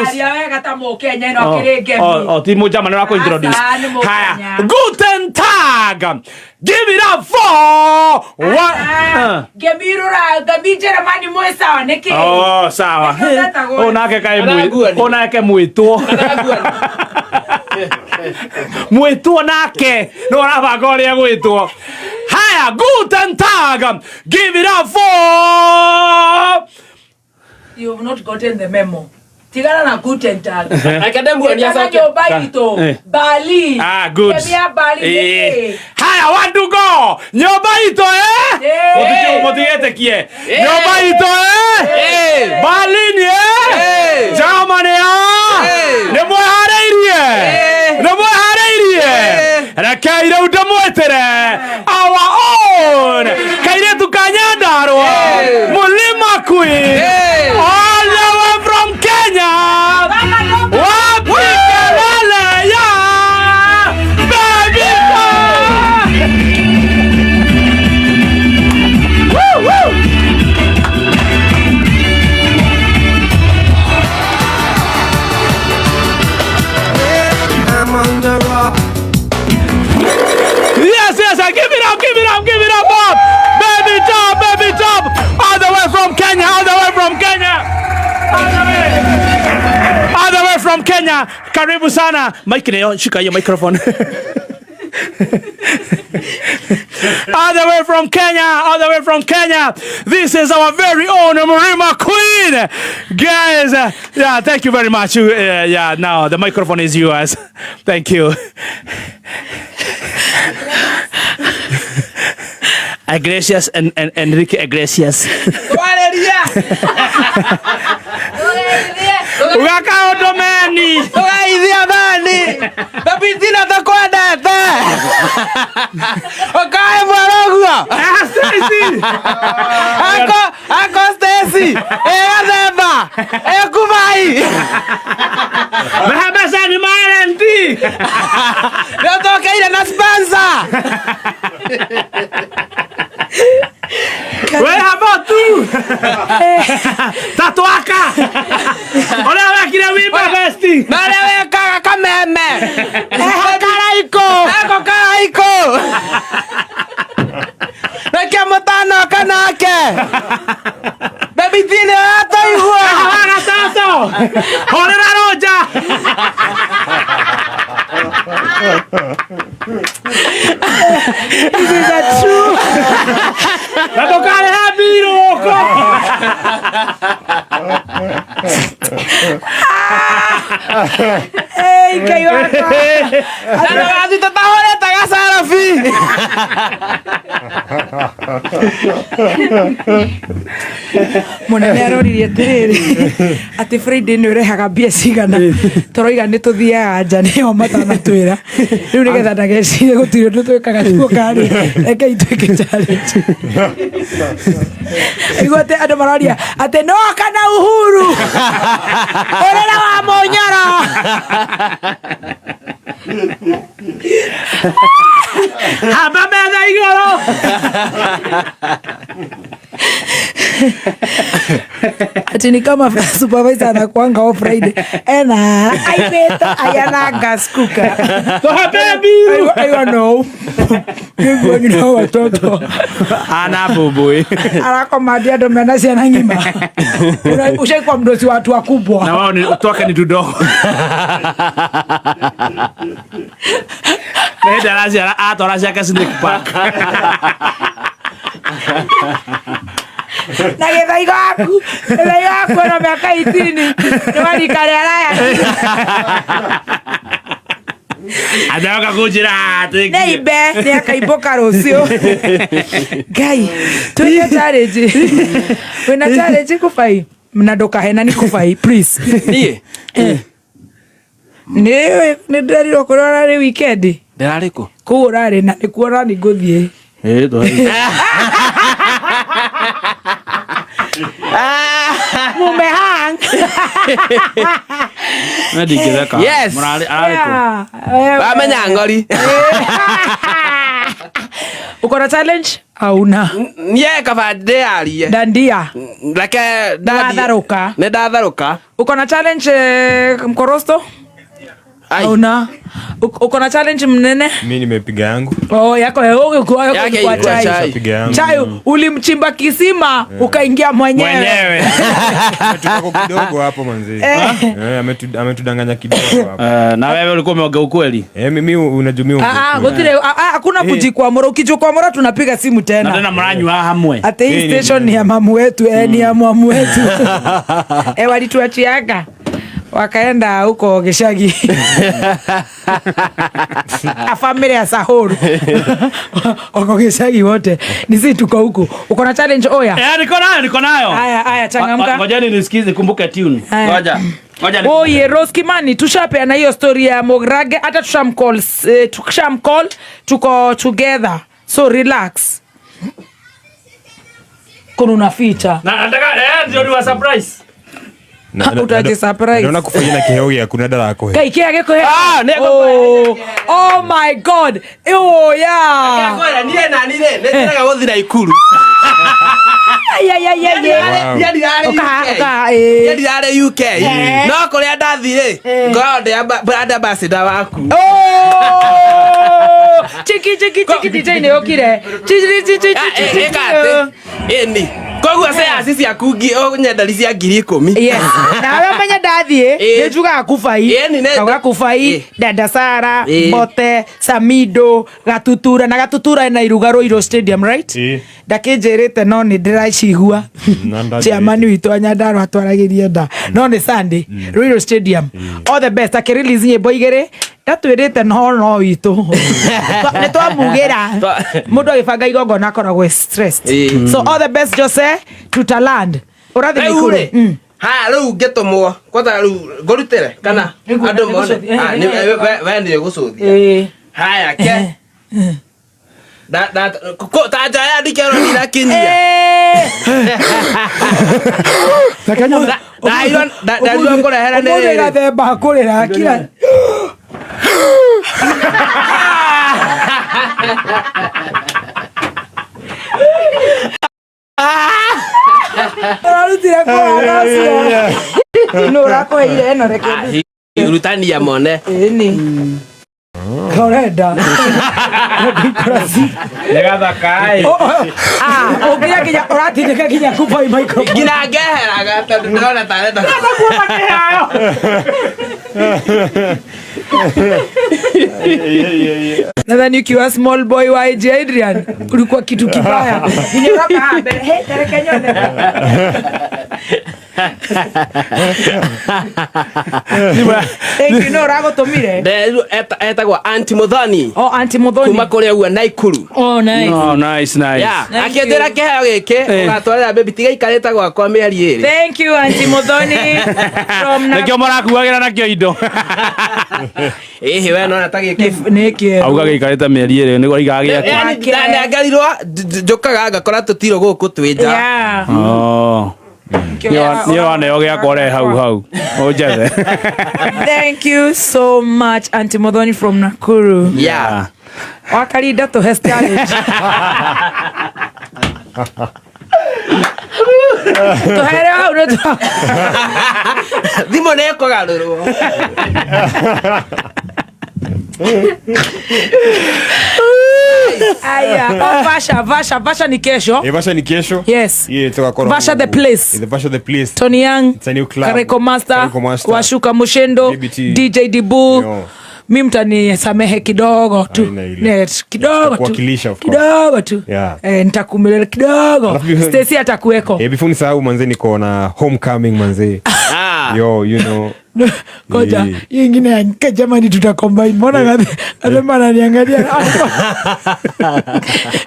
Aria wega ta Mũkenya ĩno akĩrĩ ngemi. Oh, oh, ti Mũnjamani ũrakũ introduce. Aca, nĩ Mũkenya. Haya, Guten Tag. Give it up for what? Ah, Ngemi rũra ngemi Jeremani mwĩ sawa nĩkĩ? Oh, sawa. Nĩkĩo tetagwo. Oh, nake kae mwi. Araguani. Oh, nake mwitwo. Mwitwo nake. No arabanga ũrĩa gwĩtwo. Haya, Guten Tag. Give it up for You've not gotten the memo. Tigana na Guten Tag. Reke ndĩmuonie Ĩtana acoke. nyũmba itũ. Eh. Bali. Ah, good. Ngemi ya Bali Eh. nĩkĩ? Haya, one to go. Nyũmba itũ eh? Eh. Mũtigetĩkie. Nyũmba itũ eh? Eh. Berlin eh? Eh. Germany ah? Eh. Nĩ mwĩharĩirie? Eh. Nĩ mwĩharĩirie? Eh. Rekei rĩu ndĩmwĩtĩre our own kairĩtu ka Nyandarũa Eh. Mulima Queen Eh. all the way from Kenya wapi kelele ya baby boy? Woo, woo. I'm on the rock. Yes, yes, I give it up, give it up, give it up, up. Baby top, baby top. All the way from Kenya, all the way from Kenya. All the way. All the way from Kenya. Karibu sana. Mike neo, shika hiyo microphone. All the way from Kenya, all the way from Kenya. This is our very own Mrima Queen. Guys, yeah, thank you very much. Yeah, now the microphone is yours. Thank you. Iglesias and Enrique Iglesias. Twarĩria. Ugaka ũndũmeni. Tũgeithia thani. Babitina tũkwendete. Ũkae mwera ũguo. Ah, Stacy. Ako ako Stacy. Ĩ gathemba. Ĩ kubai. Mehe mbeca ni ma LNT. Nĩ ũtũkĩire na Spencer. We haba tu. Tatwaka. Ũrĩa wekire wimba besti. Na ũrĩa wekaga kameme. Eho karaiko. Eko karaiko. Nĩkĩo mũtanoka nake. Babitina atoigua. Haga tato. Horera roja. This is a true. Na ndũkarĩhe mbirũ gũkũ. Hey, Ngai wakwa. Na ndũgathiĩ tũtahũrĩte gacarabi. Mũnene aroririe atĩrĩrĩ atĩ Friday nĩ ũrehaga mbia cigana tũroiga nĩ tũthiaga nja nĩo matanatwĩra rĩu nĩgetha ndagecirie gũtirĩ ũndũ twĩkaga tuokarĩ rekei twĩke challenge igua atĩ andũ maroria atĩ no kana Uhuru ũrĩra wa mũnyoro Hamba metha igũrũ. Ati ni kama supervisor anakuanga off Friday ena aibeta ayana gas cooker. Tũhambe mbirũ. I know. Nĩguo nyina wa watoto Ana mbũmbũĩ. arakomandia andũ mena ciana ng'ima. Ushaikuwa mdosi wa watu wakubwa. Na wao ni twake ni tudogo. Nĩ hĩndĩ araciara atwara ciake snake park. Na gĩthaigo waku gĩthaigo waku ona mĩaka 18 nĩ warika rĩa raya. Ajaoka kũnjĩra atĩ Nĩ imbe nĩ akaimbũka rũciũ. Ngai twĩke challenge. Wĩna challenge kũbai na ndũkahenani kũbai please. Niĩ Nĩ nĩ ndĩrerirwo kũrĩa ũrarĩ weekend. ndĩrarĩ kũ? Kũu ũrarĩ na nĩkuo ũrani ngũthiĩ. Mumehang. Ndingĩtheka. Yes. Mũrarĩ ararĩ kũ? Yeah. Wamenya ng'ori. Uko na challenge? Hauna. Niĩ kaba ndĩyarie. Dandia. Reke Ndatharũka. Nĩ ndatharũka. Uko na challenge mkorosto? Ai. Hauna. Uko na challenge mnene? Mi nimepiga yangu. Oh, yako yako Yake ilikuwa ilikuwa chai. chai. Piga yangu. Chai ulimchimba kisima ukaingia mwenyewe. Mwenyewe. Ametutako kidogo hapo manzi. Eh, ametudanganya kidogo hapo. Eh, na wewe ulikuwa umeoga ukweli. Eh, mimi unajumia Ah, ah, gutire ah, ah, hakuna kujikwamura. Ukijikwamura tunapiga simu Na tena. tena mranywa hamwe. Ate hii Hii ni- station ni ya mamu wetu, eh, ni ya mwamu wetu. Eh, walituachiaga wakaenda huko Gishagi. A family ya Sahuru wako Gishagi wote, ni sisi tuko huku. Uko na challenge oya? Eh, niko nayo, niko nayo. Haya, haya, changamka. Ngojeni nisikize kumbuke tune. Haya. Ngoja. Ngoja. Oye, Rose Kimani, tushapeana hiyo story ya Mograge, hata tushamcall, tushamcall, tuko together, so relax. Kuna unaficha Na nataka ndio ni surprise. Utaji surprise. Naona kufanya na kiheo ya kuna dara yako. Kai kia geko he. Ah, nĩ Oh, oh my God. Oh yeah. Ngoja, niĩ nani rĩ, nĩ njĩraga gũthiĩ Naikuru. Ay ay ay ay. Wow. Niĩ ndirarĩ Ũka, UK. ũka, eh. Niĩ ndirarĩ UK. No kũrĩa ndathiĩ rĩ, ngoragwo ndĩ brand ambassador waku. Oh! Chiki chiki chiki DJ nĩ ũkire. Chiki chiki chiki Ah, chiki. ĩka atĩ, ĩni. Koguo shares ciaku ũnyenderi cia 10,000. Yes. Nawe menye ndathiĩ Eh. nĩ njugaga kubai Ĩni, nĩ- Ngauga kubai Eh. Dada Sara Eh. Mbote Samido Gatutura na Gatutura ena iruga Ruiru Stadium, right? Eh. Ndakĩnjĩrĩte no nĩ ndĩracigua. Na ndanjĩrĩte. Chairman witũ wa Nyandarua atwaragĩrie nda no nĩ Sunday Ruiru Stadium, all the best. Akĩrelease nyĩmbo igĩrĩ ndatwĩrĩte no no witũ nĩ twamugĩra mũndũ agĩbanga igongona akoragwo stressed. Eh. So all the best, Jose, tutaland ũrathiĩ Rĩu Naikuru. rĩ, haya rĩu ngĩtũmwo kwanza rĩu ngũrutĩre kana Nĩngũ- andũ mone. nĩngũcũthia. Ah, we nĩ ũgũcũthia. Eh. Haya ke ta njoya ndikĩrwo ndirakinyia. Eh. Ndairwo ngũrehere nĩ Ũmũthĩ rĩrĩ. gathemba kũrĩra kira Ũrarutire kũhana ũcio nũ ũrakũheire ĩno reke Rutania mone. ĩni korenda Nĩ gathaka ĩ. ũngire nginya ũratindĩka nginya kubai microphone. Nginya ngeheraga tondũ ndĩrona ta arenda. Nadhani ukiwa small boy wa AJ Adrian ulikuwa kitu kibaya. Nginya haha mbere, hey, tereke nyone. Thank you, no ũragũtũmire. Etagwo Aunty Muthoni Oh, Aunty Muthoni. kuma kũrĩa ũguo Naikuru. Oh, nice. Oh, nice, nice. Yeah, Thank akĩnjĩra you. kĩheo gĩkĩ ũgatwarĩra baby tiga ikarĩte gwakwa mĩeri ĩrĩ. Thank you, Aunty Muthoni from Nĩkĩo mũrakuagĩra nakĩo indo. Ĩhĩ we nona ta gĩkĩ. Nĩkĩ? Auga gĩikarĩte mĩeri ĩrĩ nĩguo aigaga gĩake. Yani ndanengerirwo njũkaga ngakora tũtirũ gũkũ twĩ nja. Yeah. Oh. Niĩ waneo gĩakwa ũrehe hau hau. Ũnjethe. Thank you so much, Aunty Muthoni from Nakuru. Yeah. Wakarinda tũhe challenge. Tũhere hau nĩ Thimũ nĩ ĩkũgarũrwo. Aya, oh, Vasha, Vasha, Vasha ni kesho. Eh, Vasha ni kesho. Yes. Yeah, tukakorwo Vasha the place. The Vasha the place. Tony Young, It's a new club. Kareko Master, Kareko Master. Washuka Mushendo, DBT. DJ Dibu. Yo. Mi mtanisamehe kidogo tu. Haina ile. Kidogo tu. Tutakuwakilisha, of course. Kidogo tu. Yeah. Eh, nitakumelea kidogo. Alafu before- Stacy atakuweko. Eh, before nisahau manze niko na homecoming manze. Ah. Yo, you know. Koja, Yeah. hiyo ingine ya jamani tutacombine. Mbona Gathemba ananiangalia?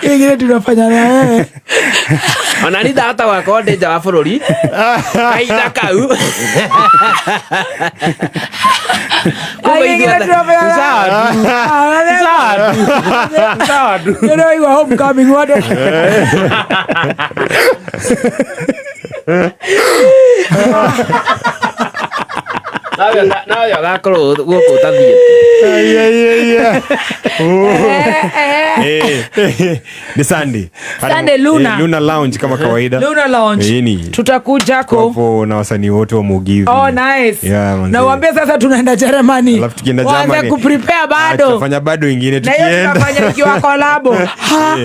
Hiyo ingine tunafanya na wewe. Ona ni ndahota gwakorwo ndĩ nja wa bũrũri kahinda kau. Hiyo ingine tunafanya na wewe. Ah, Gathemba. Sawa tu. Ndio homecoming watu. Nawe ũgakorwo gũkũ ũtathiĩte. Ni Sunday. Sunday, Luna. Luna Lounge kama kawaida. Luna Lounge. Ni. Tutakuja ko. Hapo na wasanii wote wa Mugithi. Oh, nice. Yeah, manze. Na uambie sasa tunaenda Germany. Alafu tukienda Waanze Germany. kuprepare Ah, bado. tutafanya bado ingine Na hiyo tukienda. tunafanya ikiwa collabo. Ha.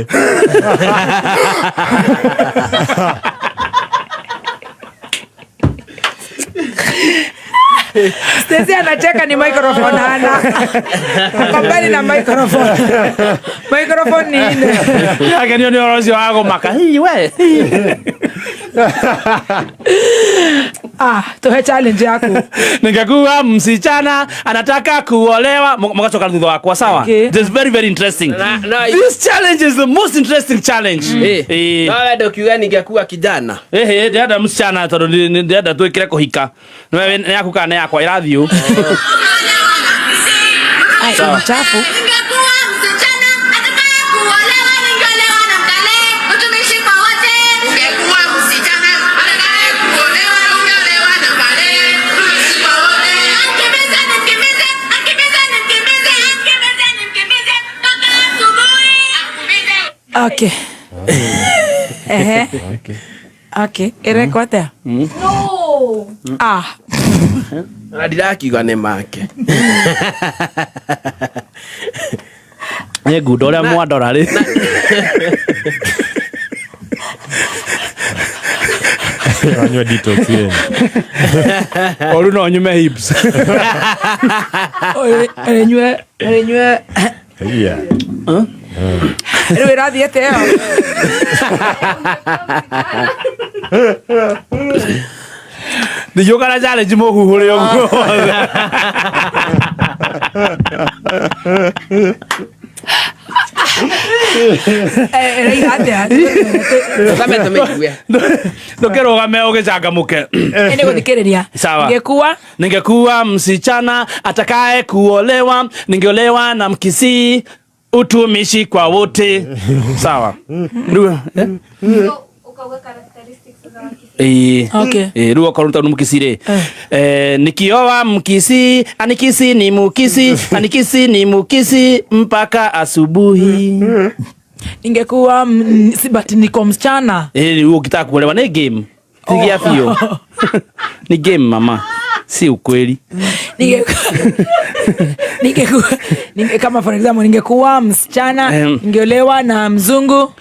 Stacy anacheka ni microphone hana. Ako mbali na microphone. Microphone ni nne. Akenio nĩ ũhoro ũcio wa gũmaka. Hihi we. Ah, tuhe challenge yako. Ningekuwa msichana anataka kuolewa, mugacoka thutha wakwa sawa. Okay. This is very very interesting. Na- This challenge is the most interesting challenge. Eh. No wende ũkiuga ningekuwa kijana. Ehe, ndĩrenda msichana tondũ ndĩrenda twĩkĩre kũhika. Nĩwe nĩ yaku kana nĩ yakwa ĩrathiĩ ũ. Ai, mchafu. Ningekuwa msichana atakaye kuolewa, ningeolewa na mkale, utumishi kwa wote. Ningekuwa msichana atakaye kuolewa, ningeolewa na mkale, utumishi kwa wote. Akimbize nimkimbize, akimbize nimkimbize, akimbize nimkimbize mpaka asubuhi. Akimbize. Okay. Ehe. Okay. Ĩrekwo atĩa? No. Ah. Na ndirakiuga nĩ make. Nĩ ngunda ũrĩa mwandora rĩ. Wanyua detox yenu. Oru no nyume hips. Ĩnyue ĩnyue Yeah. rĩu ĩrathiĩ atĩa ĩyo? Ndingĩũka na challenge mũhuhũre ũguo. Ĩraiga atĩa? Tũtame tũmĩigue. Ndũkĩrũgame ũgĩcangamũke. Nĩ gũthikĩrĩria. Sawa. Ingekuwa Ningekuwa msichana atakaye kuolewa, ningeolewa na Mkisii, utumishi kwa wote. Sawa. Rĩu, eh? Ĩĩ. Okay. Ĩĩ, rĩu okorwo tondũ Mkisii rĩ. Eh, nikioa Mkisii, anikisi ni Mkisii, anikisi ni Mkisii mpaka asubuhi. ningekuwa si but niko msichana. Eh, rĩu ũkitaka kuolewa nĩ game. Tigia biũ. Ni game mama. Si ukweli. Ningekuwa kama for example ningekuwa msichana ningeolewa na mzungu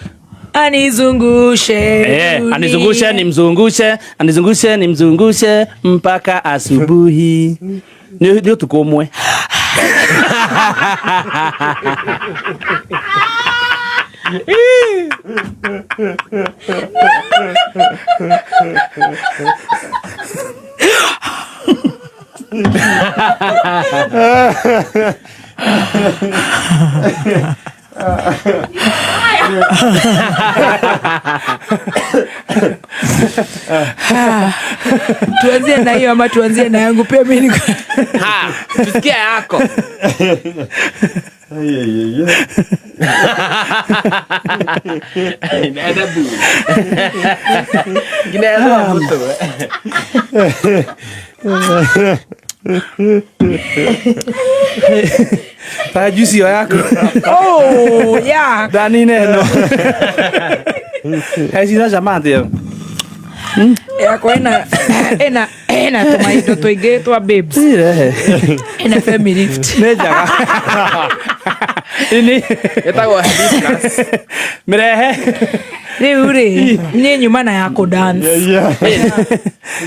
anizungushe Eh, dunia. anizungushe nimzungushe, anizungushe nimzungushe mpaka asubuhi. Nĩ ũtukũ ũmwe. Tuanzie na hiyo ama tuanzie na yangu pia mimi niko Ha, tusikie yako. Inaenda bure. Inaenda bure. Ta juice ĩyo yaku. Oh, yeah. Thani ĩno. Ecira cama atĩa? Yakwa ĩna tũmaindo tũingĩ twa babes. Ĩna family. Nĩ njega. Ini Ĩtagwo hibiscus. mĩrehe. Rĩu rĩ, niĩ nyuma na ya kudance.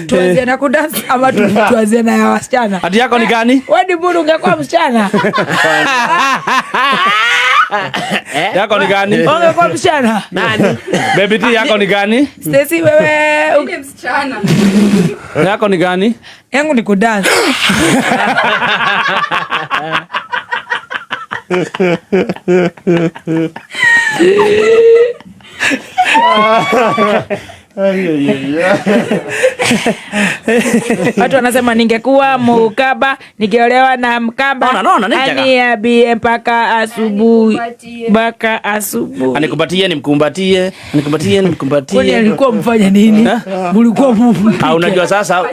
Tuanzie na kudance ama tuanzie na ya wasichana? Ati yako ni gani? Wewe ni buru ungekuwa msichana. Yako ni gani? Ungekuwa msichana. Nani? Baby T yako ni gani? Stacy wewe Yako ni gani? yangu ni kudance. Watu wanasema ningekuwa Mukamba ningeolewa na Mkamba. Ona, ona, nĩ njega. Aniambie mpaka asubuhi, mpaka asubuhi. Anikupatie nimkumbatie, anikumbatie Kwani nimkumbatie. alikuwa mfanya nini? Mlikuwa Ah, unajua sasa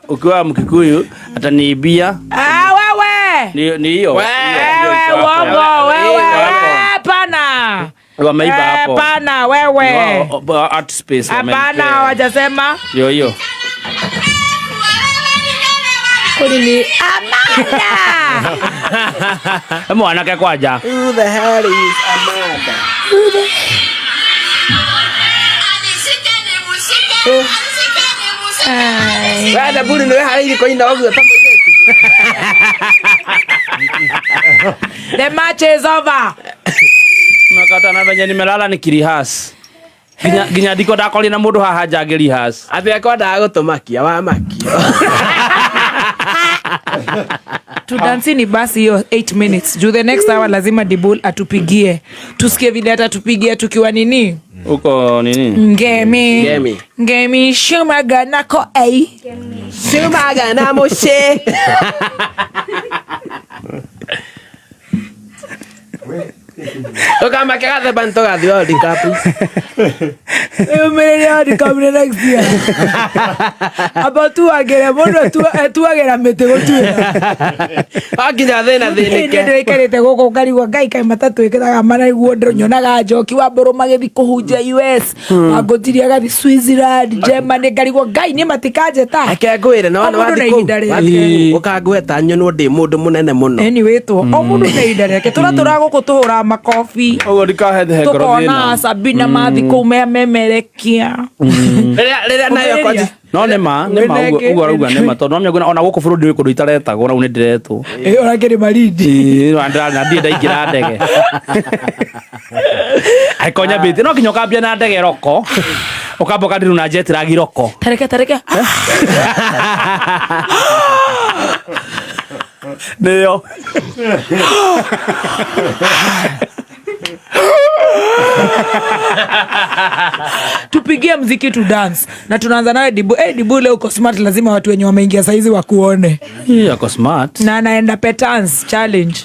ukiwa Mkikuyu ataniibia. Ah, wewe. Ni hiyo. Wewe Hiyo iko hapo. uongo, wewe. Hiyo hapo. Hapana. Wameiba hapo. Hapana wewe. Wao, art space Hapana, wamenipea. hawajasema. Hiyo hiyo. Kwani ni Amanda. Mwanake kwanja. Who the hell is Amanda? Anishike nimshike, anishike nimshike. Wewe Daburi nĩ wĩharĩirie kũina ũguo ta mũirĩtu? The match is over. Makata na venye nimelala nikirihas. Nginya ndiko ndakorire na mundu haha nja ngĩrihas. Atĩ akwendaga gũtũmakia wamakio. Tudansini basi hiyo 8 minutes. Juu the next hour lazima Dibul atupigie. Tusikie vile atatupigia tukiwa nini? Uko nini? Ngemi. Ngemi. Ngemi shumaga nako ei. Ciumaga na mũciĩ. Tũkamake gathemba nĩ tũgathiĩ World Cup. Umĩrĩria World Cup nĩ next year. Amba tuagĩre mũndũ etuagĩra mĩtĩ gũtuĩra. O nginya thĩna thĩnĩke. Ndĩraikarĩte gũkũ ngarigwo Ngai kaĩ matatwĩkĩraga manaiguo ndĩro nyonaga Njoki wa Mbũrũ magĩthiĩ kũhunjia US, Wangũtiria agathiĩ Switzerland, Germany, ngarigwo Ngai niĩ matikanjĩta. Reke ngwĩre no O mũndũ na ihinda rĩake. ũkangweta nyonwo ndĩ mũndũ mũnene mũno. Anyway two o mũndũ na ihinda rĩake tũrĩa tũragũkũ tũhũraga makobi Ũguo ndikahe ngoro tũkona thĩna. Sabina mathi kũu memerekia. Rĩrĩa nayo Ũmĩrĩria. kwanji No nĩ ma Wĩnenge. ũguo arauga nĩ ma tondũ no ona gũkũ bũrũri wĩ kũndũ itaretagwo na u nĩ ndĩretwo. Ĩ, ũrakĩrĩ Malindi. Ĩĩ, na ndirĩ ndaingĩra ndege. Angĩkorwo nyambĩtie no nginya ũkambia na ndege roko ũkamba ũkandirũ na jet lag roko. Tareke tareke. Nĩyo. Tupigie mziki tu dance na tunaanza nawe Dibu. Eh, Dibu leo uko smart, lazima watu wenye wameingia saizi wakuone. Ĩ, ako smart. Na anaenda petance challenge.